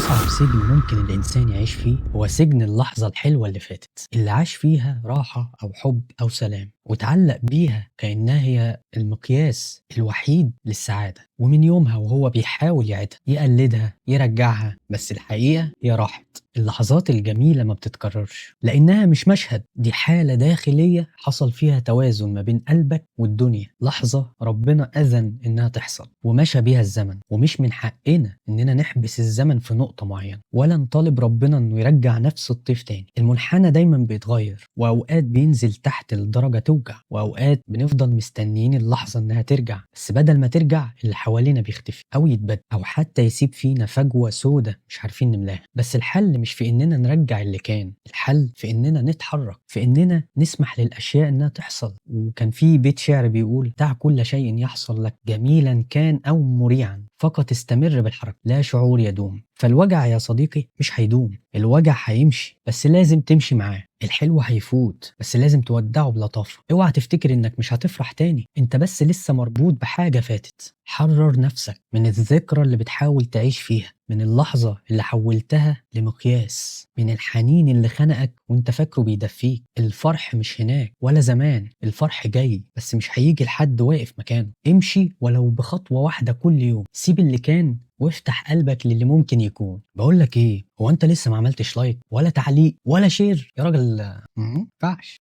أصعب سجن ممكن الإنسان يعيش فيه هو سجن اللحظة الحلوة اللي فاتت، اللي عاش فيها راحة أو حب أو سلام واتعلق بيها كأنها هي المقياس الوحيد للسعادة، ومن يومها وهو بيحاول يعيدها، يقلدها، يرجعها، بس الحقيقة هي راحت. اللحظات الجميلة ما بتتكررش لأنها مش مشهد، دي حالة داخلية حصل فيها توازن ما بين قلبك والدنيا، لحظة ربنا أذن إنها تحصل ومشى بيها الزمن، ومش من حقنا إننا نحبس الزمن في نقطة معينة ولا نطالب ربنا إنه يرجع نفس الطيف تاني. المنحنى دايما بيتغير، وأوقات بينزل تحت لدرجة توجع، وأوقات بنفضل مستنيين اللحظة إنها ترجع، بس بدل ما ترجع اللي حوالينا بيختفي أو يتبدل أو حتى يسيب فينا فجوة سودة مش عارفين نملاها. بس الحل مش في إننا نرجع اللي كان، الحل في إننا نتحرك، في إننا نسمح للأشياء إنها تحصل. وكان في بيت شعر بيقول: دع كل شيء يحصل لك جميلا كان أو مريعا، فقط استمر بالحركة، لا شعور يدوم. فالوجع يا صديقي مش هيدوم، الوجع هيمشي بس لازم تمشي معاه. الحلو هيفوت بس لازم تودعه بلطافة. اوعى تفتكر انك مش هتفرح تاني، انت بس لسه مربوط بحاجة فاتت. حرر نفسك من الذكرى اللي بتحاول تعيش فيها، من اللحظة اللي حولتها لمقياس، من الحنين اللي خنقك وانت فاكره بيدفيك. الفرح مش هناك ولا زمان، الفرح جاي بس مش هيجي لحد واقف مكانه. امشي ولو بخطوة واحدة كل يوم، سيب اللي كان وافتح قلبك للي ممكن يكون. بقول لك ايه، هو انت لسه ما عملتش like ولا تعليق ولا share؟ يا راجل ما ينفعش.